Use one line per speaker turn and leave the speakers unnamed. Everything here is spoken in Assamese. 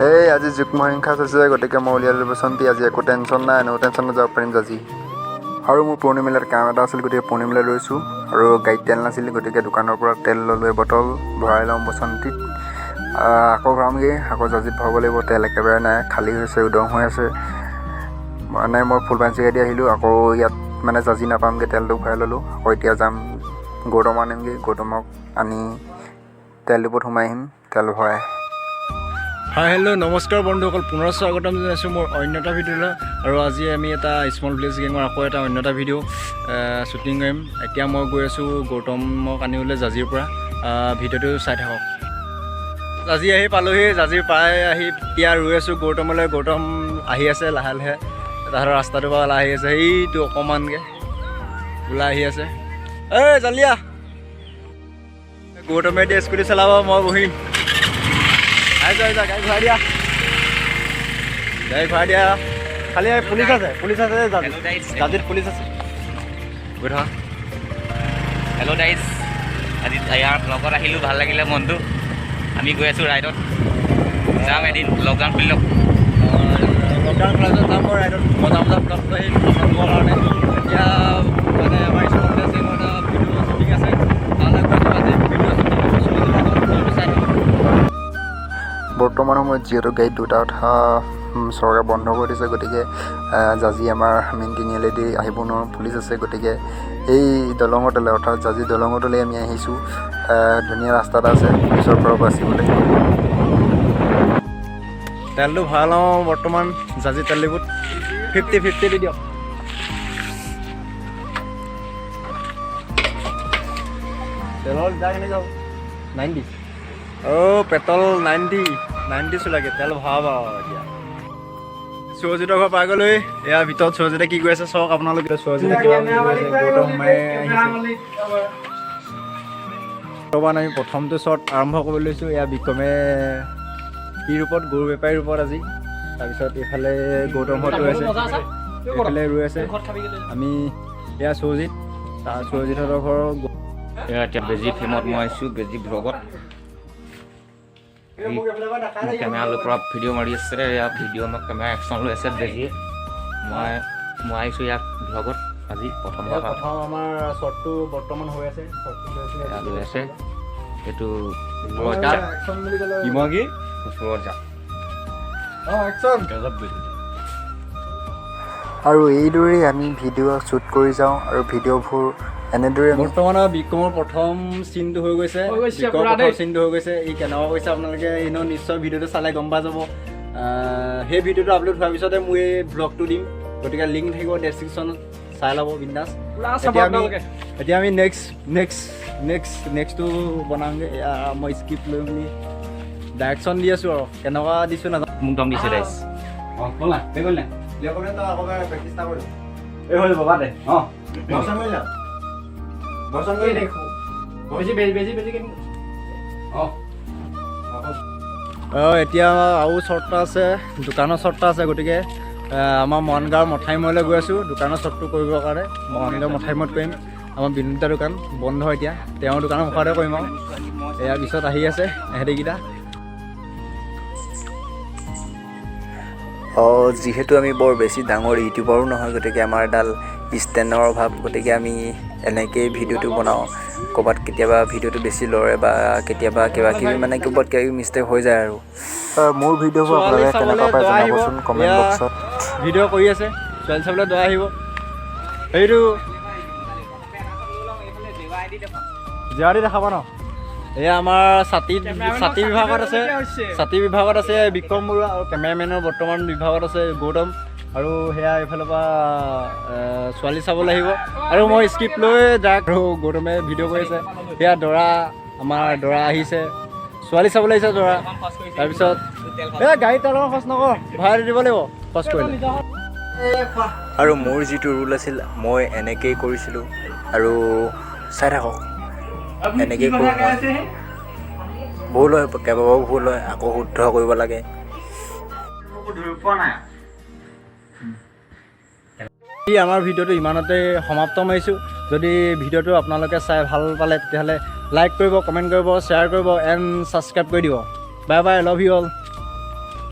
এই আজি যুগ্ম হিংসা হৈছে, গতিকে মই উলিয়ালোঁ বসন্তী। আজি একো টেনশ্যন নাই, ন টেনশ্যনত যাব পাৰিম আজি। আৰু মোৰ পূৰ্ণিমেলাত কাম এটা আছিল, গতিকে পূৰ্ণিমেলা লৈছোঁ। আৰু গাড়ীত তেল নাছিল, গতিকে দোকানৰ পৰা তেল ল'লোঁ এবটল, ভৰাই লওঁ বসন্তীত। আকৌ ভৰামগৈ, আকৌ জাজিত ভৰাব লাগিব। তেল একেবাৰে নাই, খালী হৈছে, উদং হৈ আছে। মানে মই ফুলবাঞ্চি দি আহিলোঁ, আকৌ ইয়াত মানে জাজি নাপামগৈ, তেলটো ভৰাই ল'লোঁ। আকৌ এতিয়া যাম, গৌতম আনিমগৈ। গৌতমক আনি তেল ডিপুত সোমাই আহিম তেল ভৰাই।
হাই, হেল্ল', নমস্কাৰ বন্ধুসকল, পুনৰ স্বাগতম জনাইছোঁ মোৰ অন্য এটা ভিডিঅ'লৈ। আৰু আজি আমি এটা স্মল ভিলেজ গেঙৰ আকৌ এটা অন্য এটা ভিডিঅ' শ্বুটিং কৰিম। এতিয়া মই গৈ আছোঁ গৌতমক আনিবলৈ জাজিৰ পৰা। ভিডিঅ'টো চাই থাকক। জাজি আহি পালোহি। জাজিৰ পাই আহি এতিয়া ৰৈ আছোঁ গৌতমলৈ। গৌতম আহি আছে লাহে লাহে, তাহাঁতৰ ৰাস্তাটোৰ পৰা ওলাই আহি আছে। সেইটো অকণমানকৈ ওলাই আহি আছে। এই জালিয়া গৌতমে এতিয়া স্কুটি চলাব, মই বহিম। আহি যা, আহি যা, গাড়ী ঘূৰাই দিয়া, গাড়ী ঘূৰাই দিয়া। খালি এই পুলিচ আছে, পুলিচ আছে জাজিত।
Hello, guys.
জাজিত পুলিচ আছে, গৈ থাকা।
হেল্ল' গাইজ, আজি ইয়াৰ লগত আহিলোঁ, ভাল লাগিলে মনটো। আমি গৈ আছোঁ ৰাইডত, যাম এদিন লকডাউন খুলি লওক।
লকডাউন ক্লাছত যাম মই ৰাইডত, মজা মজা ব্লগ লৈ আহিম আপোনালোকৰ কাৰণে। এতিয়া মানে আমাৰ স্মল ভিলেজ এটা ভিডিঅ' শ্বুটিং আছে, তালৈ গৈছোঁ। আজি ভিডিঅ' শ্বুটিং চলি যাব, ভিডিঅ'টো চাই থাকক।
বৰ্তমান সময়ত যিহেতু গাড়ীত দুটা উঠা চৰকাৰে বন্ধ কৰি দিছে, গতিকে জাজি আমাৰ মেইন তিনিআলিদি আহিব নোৱাৰোঁ, পুলিচ আছে। গতিকে এই দলঙৰ তলে, অৰ্থাৎ জাজি দলঙৰ তলে আমি আহিছোঁ। ধুনীয়া ৰাস্তা এটা আছে পুলিচৰ পৰা বাচিবলৈ।
তেলটো ভৰাই লওঁ বৰ্তমান জাজি তেল ডিপুত। 50 50 দি দিয়ক। তেলৰ লিটাৰ কেনেকৈ হ'ব? 90। অ' পেট্ৰল 90 90 চোলাগে তেল ভৰাব আৰু। এতিয়া সুৰজিতৰ ঘৰ পাই গ'লো। ইয়াৰ ভিতৰত সুৰজিতে কি কৰি আছে চাওক আপোনালোকে। সুৰজিতে কিবা কিবি কৰি আছে, গৌতম সোমাই আহিছে। বৰ্তমান আমি প্ৰথমটো শ্বট আৰম্ভ কৰিব লৈছোঁ। এয়া বিক্ৰমে কি ৰূপত, গৰু বেপাৰী ৰূপত আজি। তাৰপিছত এইফালে গৌতমহঁত ৰৈ আছে, এইফালে ৰৈ আছে। আমি এয়া সুৰজিত, তাৰ সুৰজিতহঁতৰ ঘৰৰ।
এয়া এতিয়া বেজি ফিল্মত মই আহিছোঁ, বেজি ব্লগত কেমেৰা লৈ পূৰা ভিডিঅ' মাৰি আছে। এয়া ভিডিঅ' মই কেমেৰা একশ্যন লৈ আছে বেজিয়ে। মই আহিছোঁ ইয়াত ব্লগত আজি প্ৰথমবাৰ।
প্ৰথম আমাৰ শ্বটটো বৰ্তমান হৈ আছে, শ্বটটো লৈ আছে।
এয়া লৈ আছে এইটো ৰজা।
একশ্যন বুলি ক'লে
কি মই কি
ৰজা।
অঁ, একশ্যন।
গজব বেজি।
আৰু এইদৰেই আমি ভিডিঅ' শ্বুট কৰি যাওঁ আৰু ভিডিঅ'বোৰ এনেদৰে আমি
বৰ্তমানৰ বিক্ৰমৰ প্ৰথম চিনটো হৈ গৈছে।
হৈ গৈছে।
বিক্ৰমৰ
পুৰা
প্ৰথম
দেই।
চিনটো হৈ গৈছে। ই কেনেকুৱা কৰিছে আপোনালোকে এনেও নিশ্চয় ভিডিঅ'টো চালে গম পাই যাব। সেই ভিডিঅ'টো আপলোড হোৱাৰ পিছতে মই এই ব্লগটো দিম, গতিকে লিংক থাকিব ডেছক্ৰিপশ্যনত, চাই ল'ব বিন্দাছ।
পুৰা চাব
এতিয়া আমি
আপোনালোকে।
এতিয়া আমি নেক্সট নেক্সট নেক্সট নেক্সটটো বনামগৈ। এয়া মই স্ক্ৰিপ্ট লৈ মেলি ডাইৰেকশ্যন দি আছোঁ আৰু কেনেকুৱা দিছোঁ নাজানো।
মোক দম দিছে ৰাইজ।
অঁ, হ'ল না? হৈ গ'ল না?
প্ৰেক্টিছ নকৰিলোঁ।
এই হৈ যাব, বাদ দে। অঁ, বচন কৰি যা, বচন কৰি দে।
বেছি বেছি বেছি বেছি কেনেকৈ?
অঁ।
অঁ, এতিয়া আৰু চৰ্ট আছে, দোকানৰ চৰ্ট আছে। গতিকে আমাৰ মৰাণগাঁৱৰ মঠাইমূৰলৈ গৈ আছোঁ দোকানৰ চৰ্টটো কৰিবৰ কাৰণে। মৰাণগাঁৱৰ মঠাইমূৰত কৰিম। আমাৰ বিনোদা দোকান বন্ধ এতিয়া, তেওঁৰ দোকানৰ মুখতে কৰিম। আৰু ইয়াৰ পিছত আহি আছে এহেঁতিকেইটা।
অঁ, যিহেতু আমি বৰ বেছি ডাঙৰ ইউটিউবাৰো নহয়, গতিকে আমাৰ এডাল ষ্টেণ্ডৰ অভাৱ। গতিকে আমি এনেকেই ভিডিঅ'টো বনাওঁ। ক'ৰবাত কেতিয়াবা ভিডিঅ'টো বেছি লৰে বা কেতিয়াবা কিবা কিবি, মানে ক'ৰবাত কিবা কিবি মিষ্টেক হৈ যায় আৰু
মোৰ ভিডিঅ'বোৰ
ছোৱালী
আপোনালোকে কেনেকুৱা
চাবলৈ
পায়
দৰা আহিব।
জনাবচোন কমেণ্ট
এয়া
বক্সত।
ভিডিঅ' কৰি আছে, ছোৱালী চাবলৈ দৰা আহিব। সেইটো জেৱাদি দেখাব ন। এয়া আমাৰ ছাতি বিভাগত আছে, ছাতি বিভাগত আছে বিক্ৰম বৰুৱা আৰু কেমেৰামেনৰ বৰ্তমান বিভাগত আছে গৌতম। আৰু সেয়া এইফালৰ পৰা ছোৱালী চাবলৈ আহিব আৰু মই স্ক্ৰিপ্ট লৈ যাক আৰু গৌতমে ভিডিঅ' কৰি আছে। সেয়া দৰা, আমাৰ দৰা আহিছে, ছোৱালী চাবলৈ আহিছে দৰা। তাৰপিছত এই গাড়ী তেলৰ খৰচ নকৰ, ভাড়া দি দিব লাগিব খৰচ কৰিলে।
আৰু মোৰ যিটো ৰোল আছিল, মই এনেকেই কৰিছিলোঁ আৰু চাই থাকক, এনেকেই কৰোঁ মই। ভুল হয়, কেইবাবাৰো ভুল হয়, আকৌ শুদ্ধ কৰিব লাগে।
ধৰিব পৰা নাই।
এই আমাৰ ভিডিঅ'টো ইমানতে সমাপ্ত মাৰিছোঁ। যদি ভিডিঅ'টো আপোনালোকে চাই ভাল পালে, তেতিয়াহ'লে লাইক কৰিব, কমেণ্ট কৰিব, শ্বেয়াৰ কৰিব এণ্ড ছাবস্ক্ৰাইব কৰি দিব। Bye bye, love you all.